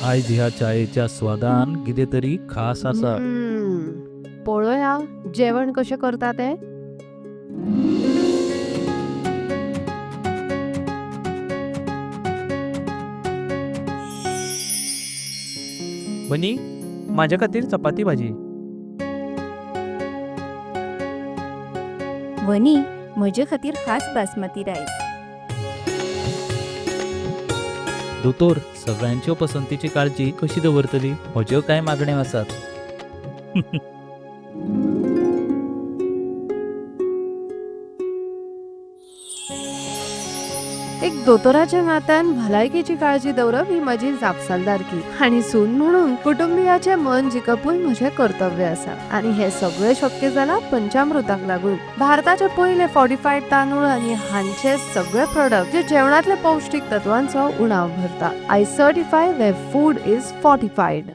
आयज ह्या चायेच्या स्वादान कितें तरी खास आसा. पळोवया जेवण कशें करता तें. वनी, म्हाज्या खातीर चपाती भाजी. वनी, म्हजे खातीर खास बासमती रायस. दोतोर, सगळ्यांच्यो पसंतीची काळजी कशी दवरतली? म्हज्यो कांय मागण्यो आसात. एक दोतोराच्या नात्यान भलायकेची काळजी दवरप ही म्हजी जापसालदारकी आनी सून म्हणून कुटुंबियाचें मन जिखपूय म्हजें कर्तव्य आसा आनी हें सगळें शक्य जालां पंचामृताक लागून. भारताचे पयले फॉर्टिफायड तांदूळ आनी हांचे सगळे प्रोडक्ट जे जेवणांतले पौश्टीक तत्वांचो उणाव भरता. I certify where food is fortified.